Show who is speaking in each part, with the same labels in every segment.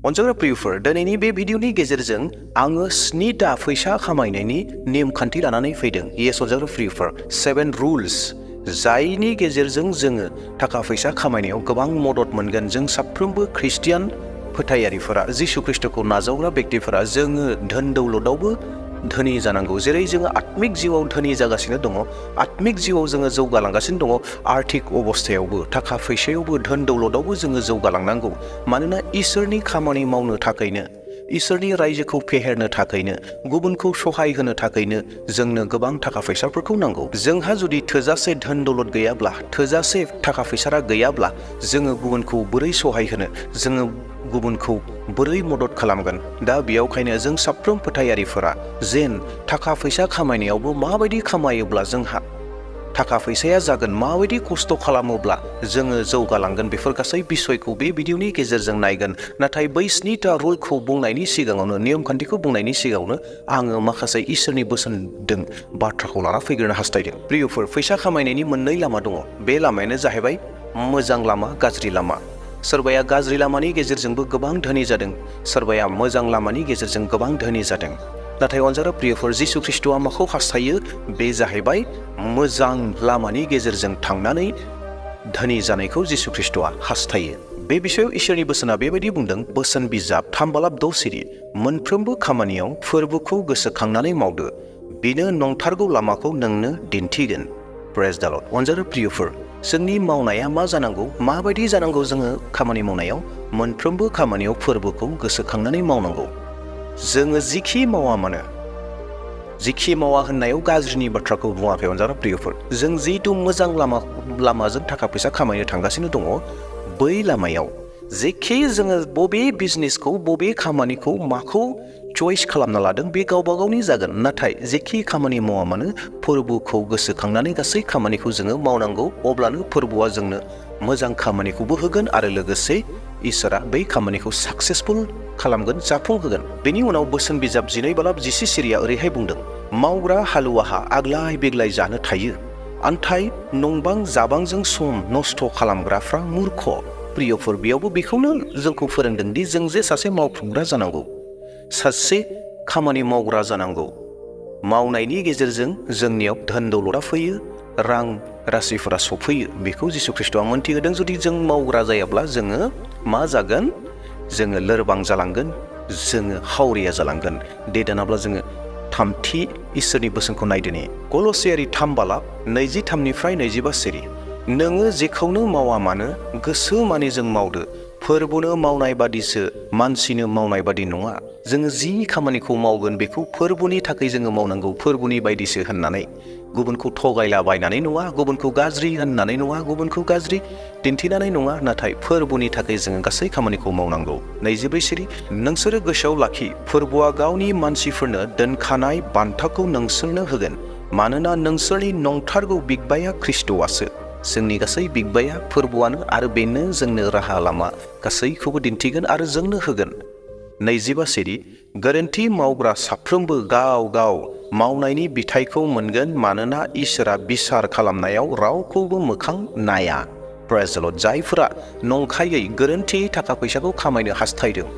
Speaker 1: अनजाग्रा प्रियफोर दिनैनि बे भिडिअनि गेजेरजों आङो 7टा फैसा खामायनायनि नेमखान्थि लानानै फैदों। येस अनजाग्रा प्रियफोर 7 रुल्स जायनि गेजेरजों जोङो थाखा फैसा खामायनायाव गोबां मदद मोनगोन। जों साफ्रोमबो ख्रिस्टियान फोथायारिफोरा जिसु ख्रिस्टखौ नाजावग्रा व्यक्तिफोरा जोङो धोन दौलतावबो धोनि जानांगौ। जेरै जोङो आत्मिक जिउआव धोनि जागासिनो दङ, आत्मिक जिउआव जोङो जौगालांगासिनो दङ, आर्थिक अबस्थायावबो थाखा फैसायावबो धोन दौलतावबो जोङो जौगालांनांगौ। मानोना इसोरनि खामानि मावनो थाखायनो, इसोरनि रायजोखौ फेहेरनो थाखायनो, गुबुनखौ सहाय होनो थाखायनो जोंनो गोबां थाखा फैसाफोरखौ नांगौ। जोंहा जुदि थोजासे धोन दौलत गैयाब्ला, थोजासे थाखा फैसा गैयाब्ला जोङो गुबुनखौ बोरै सहाय होनो, जोङो गुबुनखौ बोरै मदद खालामगोन। दा बेयावखायनो जों साफ्रोम फोथायारिफोरा जेन थाखा फैसा खामायनायावबो माबायदि खामायोब्ला जोंहा थाखा फैसाया जागोन, माबायदि खस्थ' खालामोब्ला जोङो जौगालांगोन, बेफोर गासै बिसयखौ बे भिडिअनि गेजेरजों नायगोन। नाथाय बै 7टा रुलखौ बुंनायनि सिगाङावनो, नियम खान्थिखौ बुंनायनि सिगाङावनो आङो माखासे इसोरनि बोसोनदों बाथ्राखौ लाना फैग्रोनो हास्थायदों। प्रियफोर, फैसा खामायनायनि मोननै लामा दङ। बे लामायानो जाहैबाय मोजां लामा, गाज्रि लामा। सोरबाया गाज्रि लामानि गेजेरजोंबो गोबां धोनि जादों, सोरबाया मोजां लामानि गेजेरजों गोबां धोनि जादों। नाथाय अनजाग्रा प्रियफोर, जिसु ख्रिस्टआ माखौ हास्थायो? बे जाहैबाय मोजां लामानि गेजेरजों थांनानै धोनि जानायखौ जिसु ख्रिस्टआ हास्थायो। बे बिषयाव इसोरनि बोसोना बेबायदि बुंदों। बोसोन बिजाब 3:6 मोनफ्रोमबो खामानियाव फोरबोखौ गोसोखांनानै मावदो, बेनो नंथारगौ लामाखौ नोंनो दिन्थिगोन। प्रेज द लर्ड। अनजाग्रा प्रियफोर, जोंनि मावनाया मा जानांगौ, माबायदि जानांगौ? जोङो खामानि मावनायाव मोनफ्रोमबो खामानियाव फोरबोखौ गोसोखांनानै मावनांगौ। जोङो जिखि मावा मानो, जिखि मावा होननायाव गाज्रिनि बाथ्राखौ बुङाखै अनजाग्रा प्रियफोर। जों जिहेतु मोजां लामाजों थाखा फैसा खामायनो थांगासिनो दङ, बै लामायाव जेखि जोङो बबे बिजनेसखौ, बबे खामानिखौ, माखौ चइस खालामना लादों बे गावबा गावनि जागोन। नाथाय जेखि खामानि मावा मानो फोरबोखौ गोसोखांनानै गासै खामानिखौ जोङो मावनांगौ। अब्लानो फोरबोआ जोंनो मोजां खामानिखौबो होगोन आरो लोगोसे इसोरा बै खामानिखौ साक्सेसफुल खालामगोन, जाफुंहोगोन। बेनि उनाव बोसोन बिजाब 12:10 ओरैहाय बुंदों, मावग्रा हालुवाहा आग्लाय बेग्लाय जानो थायो, आन्थाय नंबां जाबांजों सम नस्थ' खालामग्राफ्रा मूर्ख। प्रियफोर, बेयावबो बेखौनो जोंखौ फोरोंदों दि जों जे सासे मावफुंग्रा जानांगौ, सासे खामानि मावग्रा जानांगौ। मावनायनि गेजेरजों जोंनियाव धोन दौलता फैयो, रां राशिफोरा सफैयो। बेखौ जिसु ख्रिस्टआ मोनथिहोदों। जुदि जों मावग्रा जायाब्ला जोङो मा जागोन? जोङो लोरबां जालांगोन, जोङो हावरिया जालांगोन। दे दानाब्ला जोङो थामथि इसोरनि बोसोनखौ नायदोनि। कल'सियारि 3:23-25 नोङो जेखौनो मावा मानो गोसो माने जों मावदो, फोरबोनो मावनाय बादिसो, मानसिनो मावनाय बादि नङा। जोङो जि खामानिखौ मावगोन बेखौ फोरबोनि थाखाय जोङो मावनांगौ, फोरबोनि बायदिसो होननानै। गुबुनखौ थगायलाबायनानै नङा, गुबुनखौ गाज्रि होननानै नङा, गुबुनखौ गाज्रि दिन्थिनानै नङा, नाथाय फोरबोनि थाखाय जोङो गासै खामानिखौ मावनांगौ। 24 नोंसोरो गोसोआव लाखि, फोरबोआ गावनि मानसिफोरनो दोनखानाय बान्थाखौ नोंसोरनो होगोन, मानोना नोंसोरनि नंथारगौ बिगबाया ख्रिस्ट'आसो। जोंनि गासै बिगबाया फोरबोआनो, आरो बेनो जोंनो राहा लामा गासैखौबो दिन्थिगोन आरो जोंनो होगोन। 25 गोरोन्थि मावग्रा साफ्रोमबो गाव गाव मावनायनि बिथाइखौ मोनगोन, मानोना इसोरा बिसार खालामनायाव रावखौबो मोखां नाया। प्रेज द लर्ड। जायफोरा नंखायै गोरोन्थियै थाखा फैसाखौ खामायनो हास्थायदों,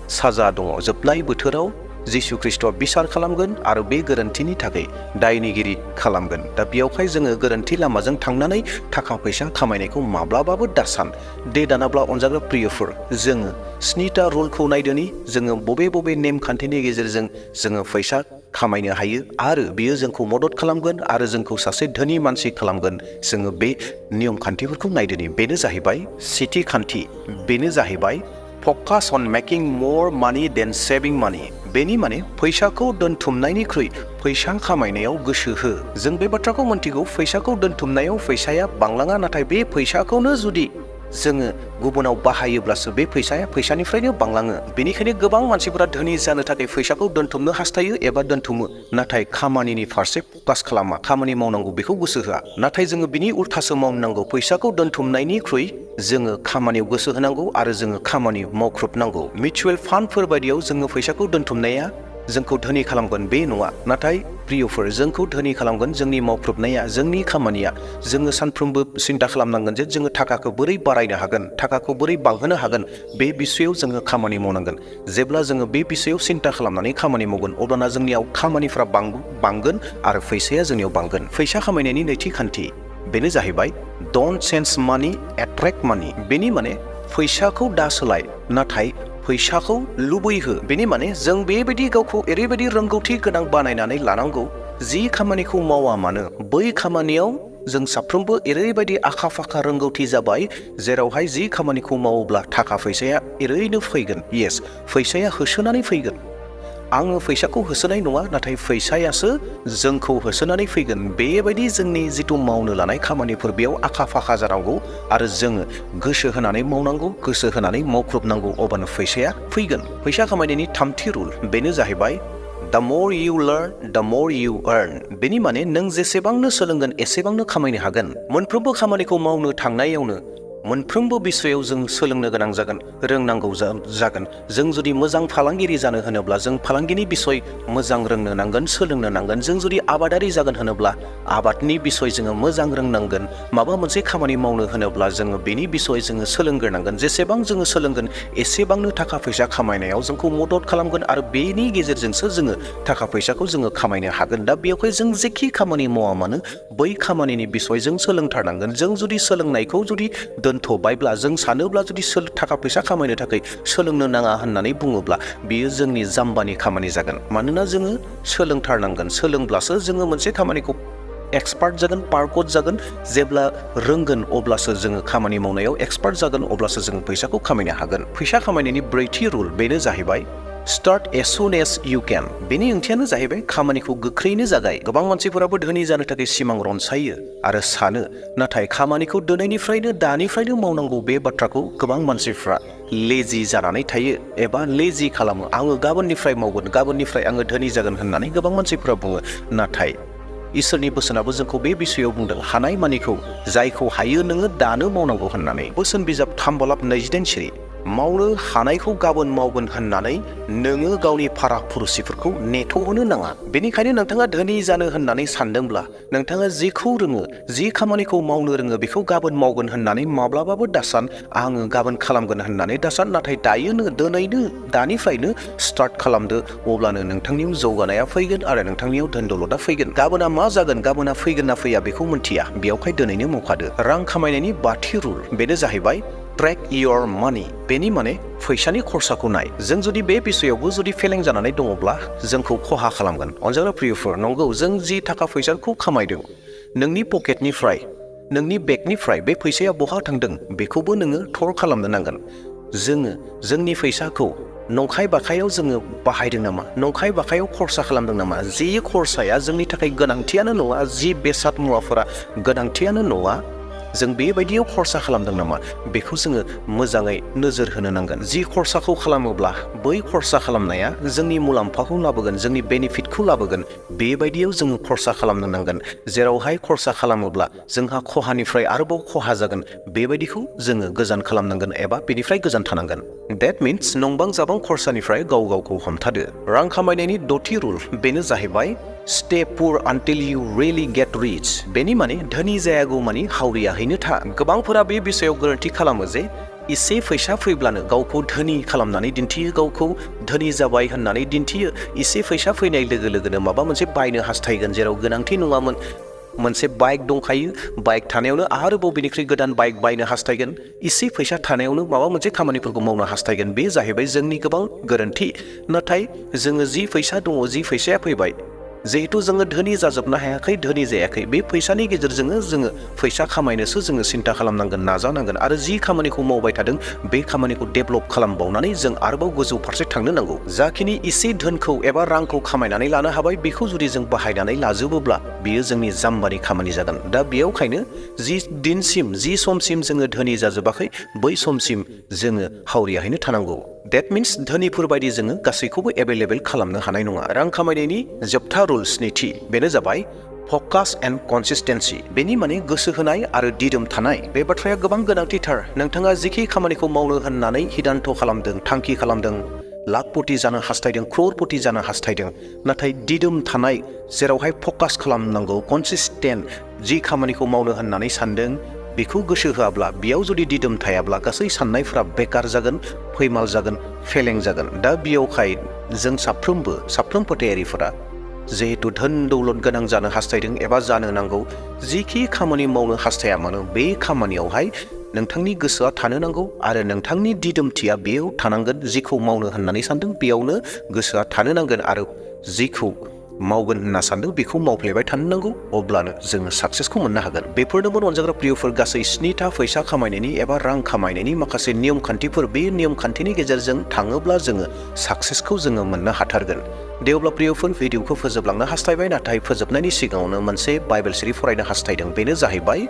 Speaker 1: साजा दङ। जोबनाय बोथोराव जिसु ख्रिस्टआ बिसार खालामगोन आरो बे गोरोन्थिनि थाखाय दायनिगिरि खालामगोन। दा बेयावहाय जोङो गोरोन्थि लामाजों थांनानै थाखा फैसा खामायनायखौ माब्लाबाबो दासान। दे दानाब्ला अनजाग्रा प्रियफोर, जोङो 7टा रुलखौ नायदोनि। जोङो बबे बबे नेमखान्थिनि गेजेरजों जोङो फैसा खामायनो हायो आरो बियो जोंखौ मदद खालामगोन आरो जोंखौ सासे धोनि मानसि खालामगोन। जोङो बे नियम खान्थिफोरखौ नायदोनि। बेनो जाहैबाय सेथि खान्थि, बेनो जाहैबाय फकास अन मेकिं मोर मानि देन सेभिं मानि। बेनि माने फैसाखौ दोनथुमनायनिख्रुइ फैसा खामायनायाव गोसो हो। जों बे बाथ्राखौ मोनथिगौ, फैसाखौ दोनथुमनायाव फैसाया बांलाङा, नाथाय बे फैसाखौनो जुदि जोङो गुबुनाव बाहायोब्लासो बे फैसाया फैसानिफ्रायनो बांलाङो। बेनिखायनो गोबां मानसिफोरा धोनि जानो थाखाय फैसाखौ दोनथुमनो हास्थायो एबा दोनथुमो, नाथाय खामानिनि फारसे फकास खालामा, खामानि मावनांगौ बेखौ गोसो होआ। नाथाय जोङो बिनि उल्थासो मावनांगौ। फैसाखौ दोनथुमनायनिख्रुइ जोङो खामानियाव गोसो होनांगौ आरो जोङो खामानि मावख्रुबनांगौ। मिउचुवेल फान्डफोर बायदियाव जोङो फैसाखौ दोनथुमनाया जोंखौ धोनि खालामगोन बे नङा। नाथाय प्रियफोर जोंखौ धोनि खालामगोन जोंनि मावख्रुबनाया जोंनि खामानिया जोङो सानफ्रोमबो सिन्ता खालामनांगोन जे जोङो थाखाखौ बोरै बारायनो हागोन थाखाखौ बोरै बांहोनो हागोन बे बिसयाव जोङो खामानि मावनांगोन जेब्ला जोङो बे बिसयाव सिन्ता खालामनानै खामानि मावगोन अब्लाना जोंनियाव खामानिफ्रा बांगोन आरो फैसाया जोंनियाव बांगोन फैसा खामायनायनि नैथि खान्थि बेनो जाहैबाय डन्ट चेन्ज मानि एट्रेक्ट मानि बेनि माने फैसाखौ दा सोलाय नाथाय फैसाखौ लुबैहो बेनि माने जों बेबायदि गावखौ ओरैबायदि रोंगौथि गोनां बानायनानै लानांगौ जि खामानिखौ मावा मानो बै खामानियाव जों साफ्रोमबो ओरैबायदि आखा फाखा रोंगौथि जाबाय जेरावहाय जि खामानिखौ मावोब्ला थाखा फैसाया ओरैनो फैगोन येस फैसाया होसोनानै फैगोन आङो फैसाखौ होसोनाय नङा नाथाय फैसायासो जोंखौ होसोनानै फैगोन बेबायदि जोंनि जिथु मावनो लानाय खामानिफोर बेयाव आखा फाखा जानांगौ आरो जोङो गोसो होनानै मावनांगौ गोसो होनानै मावख्रुबनांगौ अब्लानो फैसाया फैगोन फैसा खामायनायनि थामथि रुल बेनो जाहैबाय The more you learn, the more you earn. बेनि माने नों जेसेबांनो सोलोंगोन एसेबांनो खामायनो हागोन मोनफ्रोमबो खामानिखौ मावनो थांनायावनो मोनफ्रोमबो बिसयाव जों सोलोंनो गोनां जागोन रोंनांगौ जागोन जों जुदि मोजां फालांगिरि जानो होनोब्ला जों फालांगिनि बिसय मोजां रोंनो नांगोन सोलोंनो नांगोन जों जुदि आबादारि जागोन होनोब्ला आबादनि बिसय जोङो मोजां रोंनांगोन माबा मोनसे खामानि मावनो होनोब्ला जोङो बेनि बिसय जोङो सोलोंग्रोनांगोन जेसेबां जोङो सोलोंगोन एसेबांनो थाखा फैसा खामायनायाव जोंखौ मदद खालामगोन आरो बेनि गेजेरजोंसो जोङो थाखा फैसाखौ जोङो खामायनो हागोन दा बेवहाय जों जेखि खामानि मावा मानो बै खामानिनि बिसय जों सोलोंथारनांगोन जों जुदि सोलोंनायखौ जुदि दोनथ'बायब्ला जों सानोब्ला जुदि थाखा फैसा खामायनो थाखाय सोलोंनो नाङा होननानै बुङोब्ला बियो जोंनि जाम्बानि खामानि जागोन मानोना जोङो सोलोंथारनांगोन सोलोंब्लासो जोङो मोनसे खामानिखौ एक्सपार्ट जागोन पारकट जागोन जेब्ला रोंगोन अब्लासो जोङो खामानि मावनायाव एक्सपार्ट जागोन अब्लासो जोङो फैसाखौ खामायनो हागोन फैसा खामायनायनि ब्रैथि रुल बेनो जाहैबाय Start as soon as you can. बेनि ओंथियानो जाहैबाय खामानिखौ गोख्रैनो जागाय गोबां मानसिफोराबो धोनि जानो थाखाय सिमां रनसायो आरो सानो नाथाय खामानिखौ दिनैनिफ्रायनो दानिफ्रायनो मावनांगौ बे बाथ्राखौ गोबां मानसिफ्रा लेजि जानानै थायो एबा लेजि खालामो आङो गाबोननिफ्राय मावगोन गाबोननिफ्राय आङो धोनि जागोन होननानै गोबां मानसिफोरा बुङो नाथाय इसोरनि बोसोनाबो जोंखौ बे बिसयाव बुंदों हानाय मानिखौ जायखौ हायो नोङो दानो मावनांगौ होननानै बोसोन बिजाब 3:28 सिरि मावनो हानायखौ गाबोन मावगोन होननानै नोङो गावनि फारा फुरुसिफोरखौ नेथ'होनो नाङा बेनिखायनो नोंथाङा धोनि जानो होननानै सानदोंब्ला नोंथाङा जेखौ रोङो जि खामानिखौ मावनो रोङो बेखौ गाबोन मावगोन होननानै माब्लाबाबो दासान आङो गाबोन खालामगोन होननानै दासान नाथाय दायोनो दिनैनो दानिफ्रायनो स्टार्ट खालामदो अब्लानो नोंथांनियाव जौगानाया फैगोन आरो नोंथांनियाव धोन दौलता फैगोन गाबोना मा जागोन गाबोना फैगोन ना फैया बेखौ मिन्थिया बेयावहाय दिनैनो मावखादो रां खामायनायनि बाथि रुल बेनो जाहैबाय ट्रेक योर मानि बेनि माने फैसानि खरसाखौ नाय जों जुदि बे बिसयावबो जुदि फेलें जानानै दङब्ला जोंखौ खहा खालामगोन अनजाग्रा प्रियफोर नंगौ जों जि थाखा फैसाखौ खामायदों नोंनि पकेटनिफ्राय नोंनि बेगनिफ्राय बे फैसाया बहा थांदों बेखौबो नोङो थर खालामनो नांगोन जोङो जोंनि फैसाखौ नंखाय बाखायाव जोङो बाहायदों नामा नंखाय बाखायाव खरसा खालामदों नामा जि खरसाया जोंनि थाखाय गोनांथियानो नङा जि बेसाद मुवाफोरा गोनांथियानो नङा जों बेबायदियाव खरसा खालामदों नामा बेखौ जोङो मोजाङै नोजोर होनो नांगोन जि खरसाखौ खालामोब्ला बै खरसा खालामनाया जोंनि मुलाम्फाखौ लाबोगोन जोंनि बेनिफिटखौ लाबोगोन बेबायदियाव जोङो खरसा खालामनो नांगोन जेरावहाय खरसा खालामोब्ला जोंहा खहानिफ्राय आरोबाव खहा जागोन बेबायदिखौ जोङो गोजान खालामनांगोन एबा बेनिफ्राय गोजान थानांगोन That means नंबां जाबां खरसानिफ्राय गाव गावखौ हमथादो रां खामायनायनि द'थि रुल बेनो जाहैबाय Stay poor until you really get rich. बेनि माने धोनि जायागौ मानि हावरियाहैनो था गोबांफोरा बे बिसयाव गोरोन्थि खालामो जे इसे फैसा फैब्लानो गावखौ धोनि खालामनानै दिन्थियो गावखौ धोनि जाबाय होननानै दिन्थियो इसे फैसा फैनाय लोगो लोगोनो माबा मोनसे बायनो हास्थायगोन जेराव गोनांथि नङामोन मोनसे बाइक दंखायो बाइक थानायावनो आरोबाव बेनिख्रुइ गोदान बाइक बायनो हास्थायगोन इसे फैसा थानायावनो माबा मोनसे खामानिफोरखौ मावनो हास्थायगोन बे जाहैबाय जोंनि गोबां गोरोन्थि नाथाय जोङो जि फैसा दङ जि फैसाया फैबाय जिहेतु जोङो धोनि जाजोबनो हायाखै धोनि जायाखै बे फैसानि गेजेरजोंनो जोङो फैसा खामायनोसो जोङो सिन्ता खालामनांगोन नाजानांगोन आरो जि खामानिखौ मावबाय थादों बे खामानिखौ डेभेलप खालामबावनानै जों आरोबाव गोजौ फारसे थांनो नांगौ जाखिनि इसे धोनखौ एबा रांखौ खामायनानै लानो हाबाय बेखौ जुदि जों बाहायनानै लाजोबोब्ला बियो जोंनि जाम्बानि खामानि जागोन दा बेयावखायनो जि दिनसिम जि समसिम जोङो धोनि जाजोबाखै बै समसिम जोङो हावरियाहैनो थानांगौ That means धोनिफोर बायदि जोङो गासैखौबो एभेलेबल खालामनो हानाय नङा रां खामायनायनि जोबथा रुल स्निथि बेनो जाबाय फकास एन्ड कनसिस्टेन्सि बेनि माने गोसो होनाय आरो दिदोम थानाय बे बाथ्राया गोबां गोनांथिथार नोंथाङा जिखि खामानिखौ मावनो होननानै हिदान्त' खालामदों थांखि खालामदों लाखपति जानो हास्थायदों, क्ररपति जानो हास्थायदों, नाथाय दिदोम थानाय, जेरावहाय फकास खालामनांगौ, कनसिस्टेन्ट जि खामानिखौ मावनो होननानै सानदों बेखौ गोसो होआब्ला, बेयाव जुदि दिदोम थायाब्ला गासै साननायफ्रा बेकार जागोन, फैमाल जागोन, फेलें जागोन। दा बेयावहाय जों साफ्रोम फोथायारिफोरा जिहेतु धोन दौलत गोनां जानो हास्थायदों एबा जानो नांगौ, जिखि खामानि मावनो हास्थाया मानो बे खामानियावहाय नोंथांनि गोसोआ थानो नांगौ आरो नोंथांनि दिदोमथिया बेयाव थानांगोन। जिखौ मावनो होननानै सानदों बेयावनो गोसोआ थानो नांगोन आरो जिखौ मावगोन होनना सानदों बेखौ मावफ्लेबाय थानो नांगौ, अब्लानो जोङो साक्सेसखौ मोननो हागोन। बेफोरनोमोन अनजाग्रा प्रियफोर गासै 7टा फैसा खामायनायनि एबा रां खामायनायनि माखासे नियम खान्थिफोर। बे नियम खान्थिनि गेजेरजों थाङोब्ला जोङो साक्सेसखौ जोङो मोननो हाथारगोन। दे अब्ला प्रियफोर भिडिअखौ फोजोबलांनो हास्थायबाय, नाथाय फोजोबनायनि सिगाङावनो मोनसे बाइबेल सिरि फरायनो हास्थायदों। बेनो जाहैबाय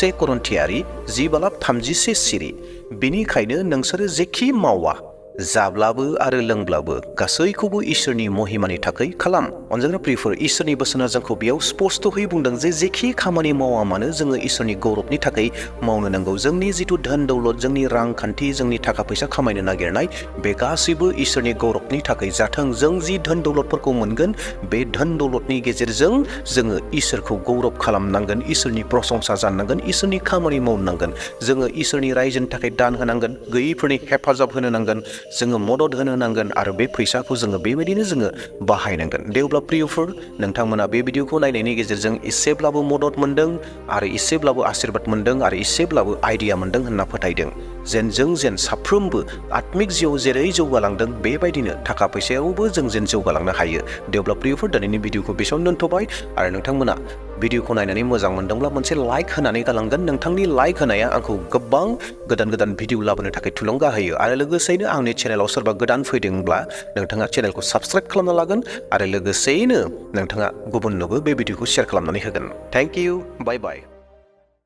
Speaker 1: 1 करन्थियारि 10:36 सिरि। बिनिखायनो नोंसोरो जेखि मावा, जाब्लाबो आरो लोंब्लाबो गासैखौबो इसोरनि महिमानि थाखाय खालाम। अनजाग्रा प्रियफोर, इसोरनि बोसोना जोंखौ बेयाव स्पष्टयै बुंदों जे जेखि खामानि मावा मानो जोङो इसोरनि गौरबनि थाखाय मावनो नांगौ। जोंनि जिथु धोन दौलत, जोंनि रांखान्थि, जोंनि थाखा फैसा खामायनो नागिरनाय, बे गासैबो इसोरनि गौरबनि थाखाय जाथों। जों जि धोन दौलतफोरखौ मोनगोन, बे धोन दौलतनि गेजेरजों जोङो इसोरखौ गौरब खालामनांगोन, इसोरनि प्रशंसा जाननांगोन, इसोरनि खामानि मावनांगोन। जोङो इसोरनि रायजोनि थाखाय दान होनांगोन, गैयैफोरनि हेफाजाब होनो नांगोन, जोङो मदद होनो नांगोन आरो बे फैसाखौ जोङो बेबायदिनो जोङो बाहायनांगोन। दे अब्ला प्रियफोर, नोंथांमोना बे भिडिअखौ नायनायनि गेजेरजों एसेब्लाबो मदद मोनदों आरो एसेब्लाबो आशीर्बाद मोनदों आरो एसेब्लाबो आइडिया मोनदों होनना फोथायदों। जों साफ्रोमबो आत्मिक जिउआव जेरै जौगालांदों बेबायदिनो थाखा फैसायावबो जों जौगालांनो हायो। दे अब्ला प्रियफोर, दिनैनि भिडिअखौ बेसेयावनो दोनथ'बाय आरो नोंथांमोना भिडिअखौ नायनानै मोजां मोनदोंब्ला मोनसे लाइक होनानै गालांगोन। नोंथांनि लाइक होनाया आंखौ गोबां गोदान भिडिअ लाबोनो थाखाय थुलुंगा होयो आरो लोगोसेयैनो आंनि चेनेलाव सोरबा गोदान फैदोंब्ला नोंथाङा चेनेलखौ साबस्क्राइब खालामना लागोन आरो लोगोसेयैनो नोंथाङा गुबुननोबो बे भिडिअखौ शेयार खालामनानै होगोन। Thank you, bye bye.